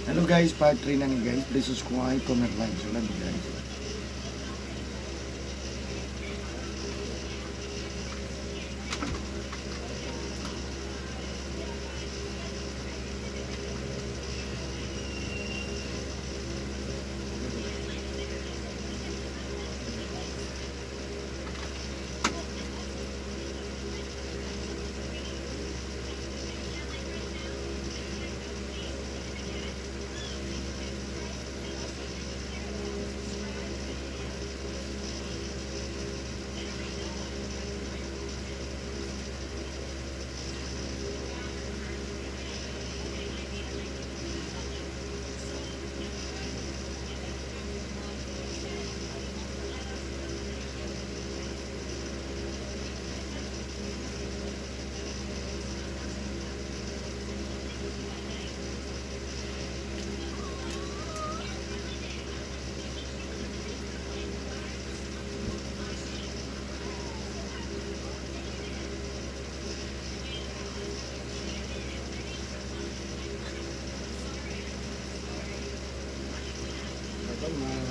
Hello guys, part 3 na ni guys. Please subscribe, comment, like. So love you guys. Bye-bye.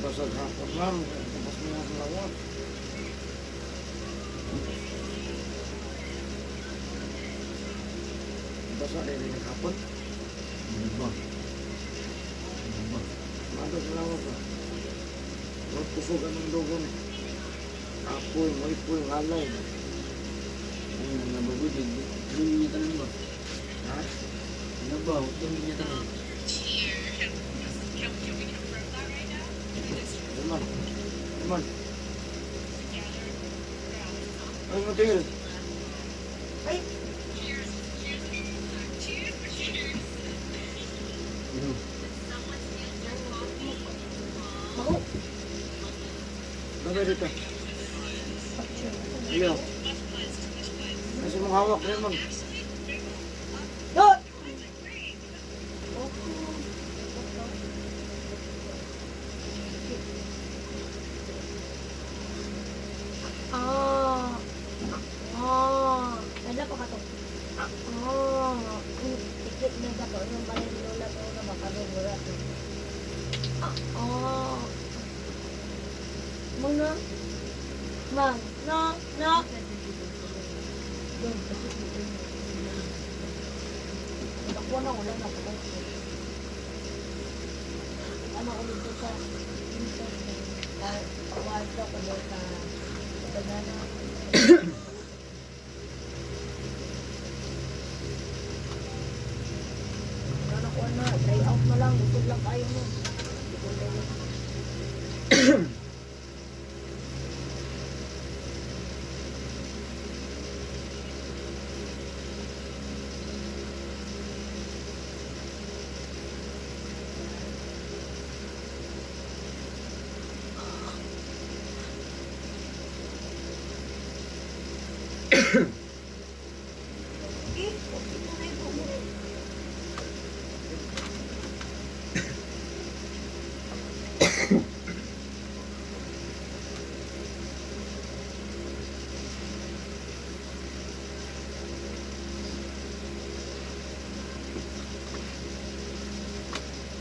Basag hapon lang. Tapos mo sa lawas. Basa rin yung hapon. Ano ba? Ano ba? Mado sa lawas ba? Huwag kusog anong dugon. Apoy, moipoy, ngalay. Ay, nabagoy. Hindi niya tanan ba? Ha? Ano ba? Huwag niya tanan. Naman. Naman. Ay, matil. Ay! Ano? Ako! Babay dito. Iyo. Kasi mong hawak, Raymond. No! Ah. Ah. Wala pa ka to. Ah. Tikit na ba to? Anong balay ni Lola to na makalubura to? Ah. Muna. Ma'am. No. No. Nakuha na, wala na. Ano ko dito sa kwarto ko doon sa banana. Wala na kuha na. Try out na lang. Busog lang tayo mo. Busog tayo. Eh, okay na na yung buo.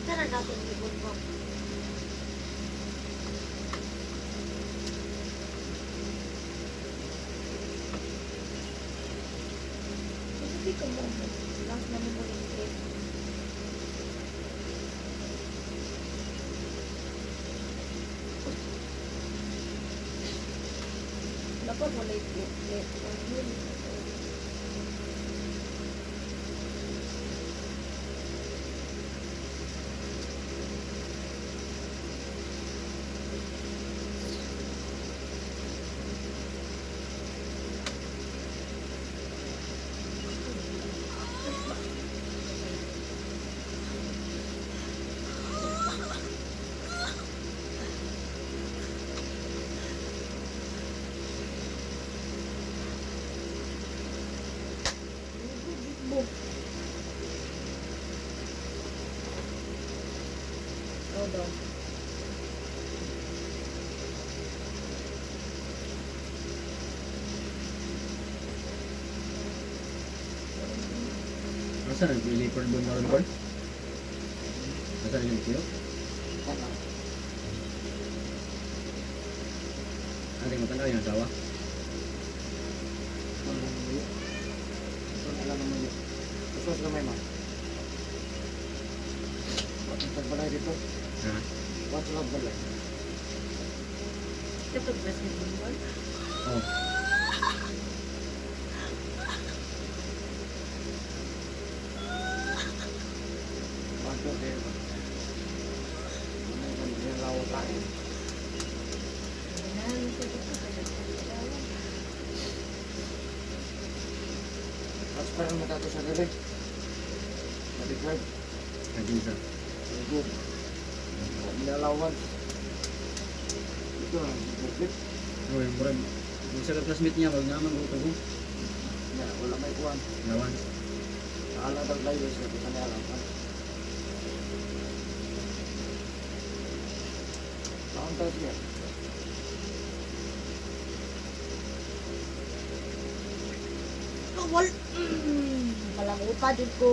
Tara natin ibon mo. Hindi ko mo. Last na mo yung trip. Dapat wala yung trip. Yun. Bo. Hold on. Asa na? Leopard doon na rin, Carl? Asa na yung tiyo? Tama. Ano yung matanaw yung asawa? Ano mo yun? Alam mo yun. Gusto sa kamay, ma'am. Watch ang balay dito. Ha? Watch ang balay. Ito basketball. Oh. Watch ang kayo. Ano yung ginalawa tayo? Tapos parang matato sa gabi. 35. Nag-isa. Good. Minalawan. Ito na, bukit. Oh, yung murag. Yung sa classmate niya, wag naman ko tago. Ya, wala may kuwan. Lawan. Akala daw tayo sa kita niya lang. Taon tayo siya. Wal. Palamuta jud ko.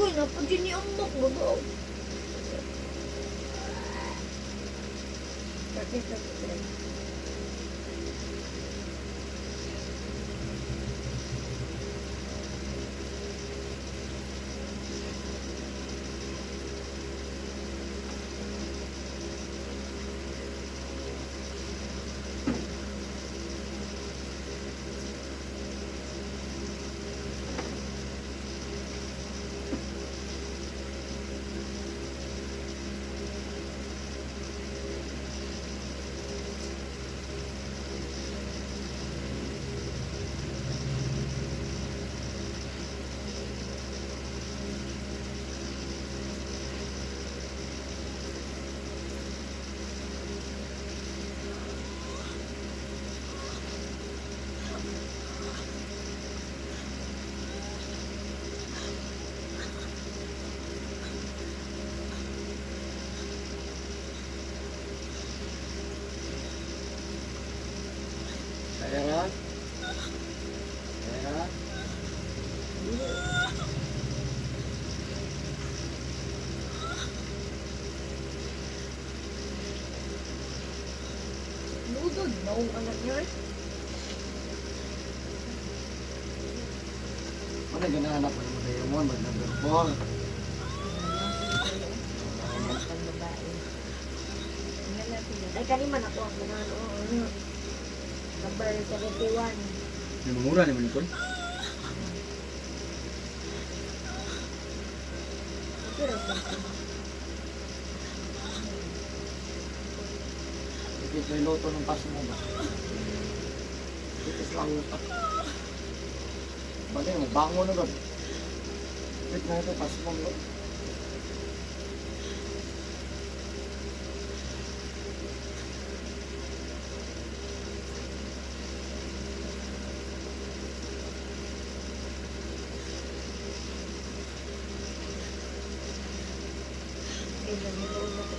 Agoy, napad yun ni ambak. Babaw. 13:33. Kaya ra? Kaya ra? Ludod, maong anak niya eh. Ano ganahan ako ng Diamond, mag number 4. Pag babae. Ay, kaniman ako ang ganahan. Oo, ano. Number 71. May mura ni Nicole. Pero, Ito yung loto ng paso mo ba? Ito sa utak. Bagay mo, bango na ba? Ito na ito, paso mo ba? ay, naginoon na ko.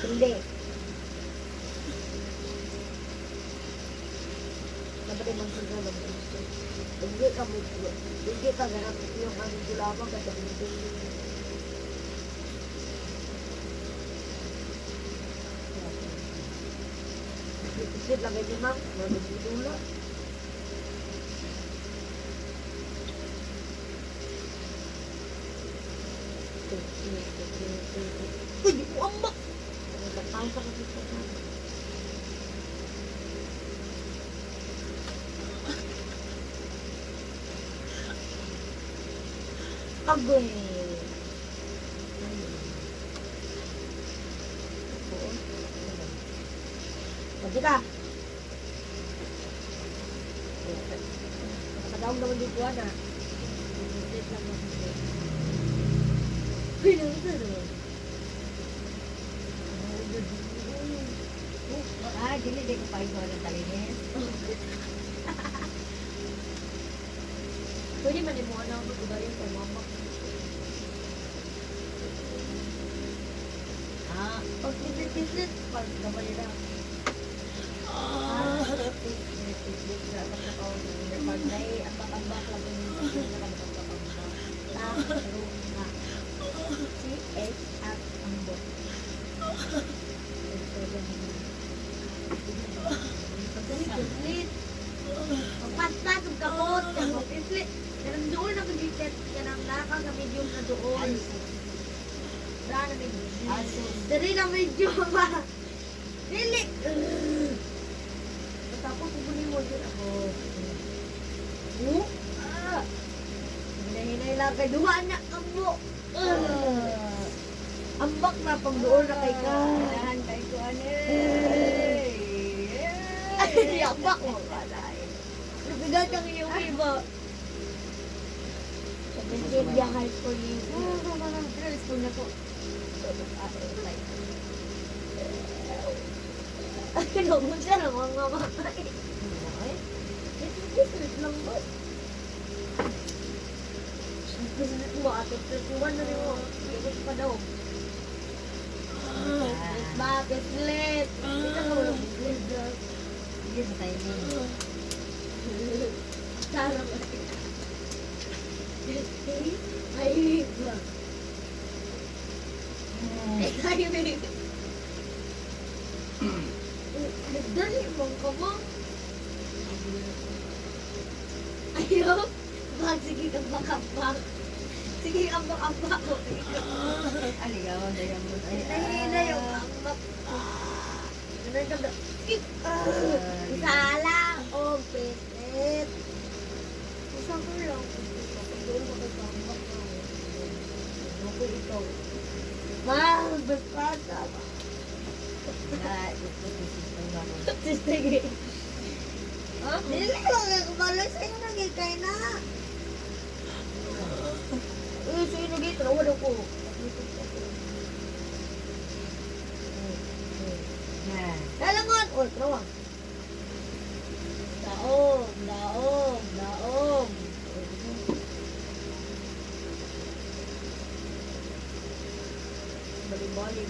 Hindi. Dapat ay magsunod ang gusto. Hindi ka mo, hindi ka ganap yung ang gulaman ka sa Isip lang kayo, ma'am. Magdudula. Uy, di ko ambak! Nagpapasa ka dito na. Agoy! Pwede ka! Nakadaong naman dito, ana. Uy, naman. Ah, dili di ko pahingo ng talinis. Pwede man mo ano ako kudayon kay mama. Ah, Pag pislit-pislit, pag gamay na. ah, pislit sa pagkakaon. Pag nai ambak-ambak lang yung ambak-ambak. Ta, ru, na. C, S, at ambot. Pag pislit, pagpaspas ang kamot, pag pislit. Kanang doon na mag-set, kanang naka sa medium na doon. Daan na medium. Dali na medium ba? Dili! Tapos kukunin mo din ako. Oh? Ah! Hinahinay lang kay duha na amo. Ah! Ambak na pag doon na kay ka. Kailangan kay ko ano eh. Ay, ambak mo ka na. Nabigat ang iyong iba. 17 year high school niyo. Pero school na ko. Ay, nagun siya na mga matay. Ay, ito lang ba? Gusto mo, ato 31 na rin mo. Ligos pa daw. Bakit split? Ito ka walang Hindi sa timing. Tara ba? Ay, ba? Ay, timing. Nagdali mong ka mo. Ayaw. Bak, sige ka bakabak. Sige ka bakabak. Aligawan dayon mo. Ay, Nahihina yung ambak. Ganun ka ba? Sala o pitit. Isa ko lang. Doon makikambak na. Ako ikaw. Ma, basta. Na, gusto ko sister na ako. Sige. Ha? Dili lang ako balo sa inyo nagikay na. Eh, sa inyo nagikay. Wala ko. Na. Lalangon! Oy, trawa. Daog, daog, daog. Bali-bali.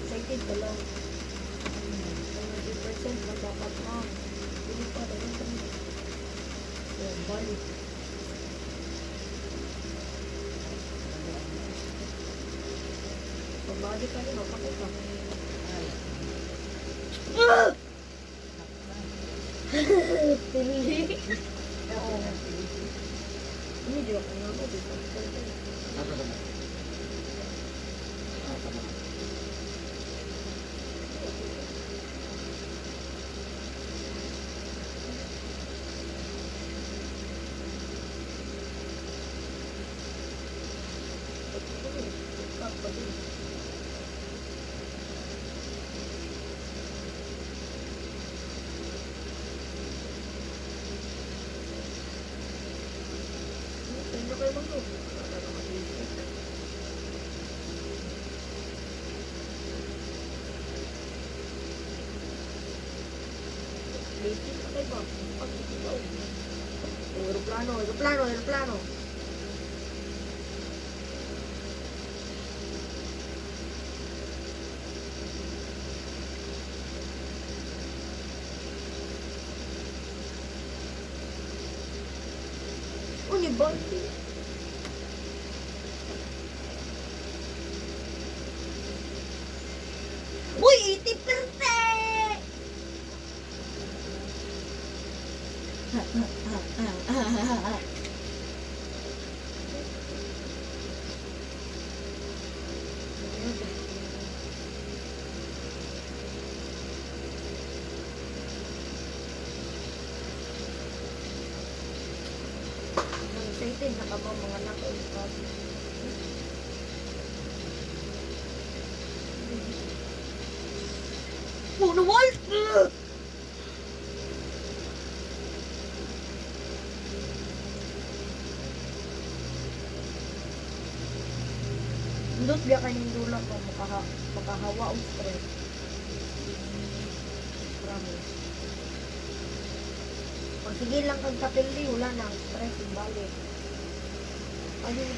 Excited ka lang. 70% na dapat na. Hindi pa rin kami. Oh, bali. Pabali ka rin, mapakita. Ah! Pili. Oo. Hindi ako nga ako, di ba? Ano ba? Ah, tama. Ano kayo mag Late pa kayo ba? Pag-ikaw. Aeroplano, aeroplano, aeroplano. Uni Barbie. Uy, 80%! Excited na ka ba mga anak ko? Puno wall! Indot biya kay ning dula ko makahawa og stress. Promise. Pag sige lang kag kapildi, wala na ang stress ibalik. Ayun.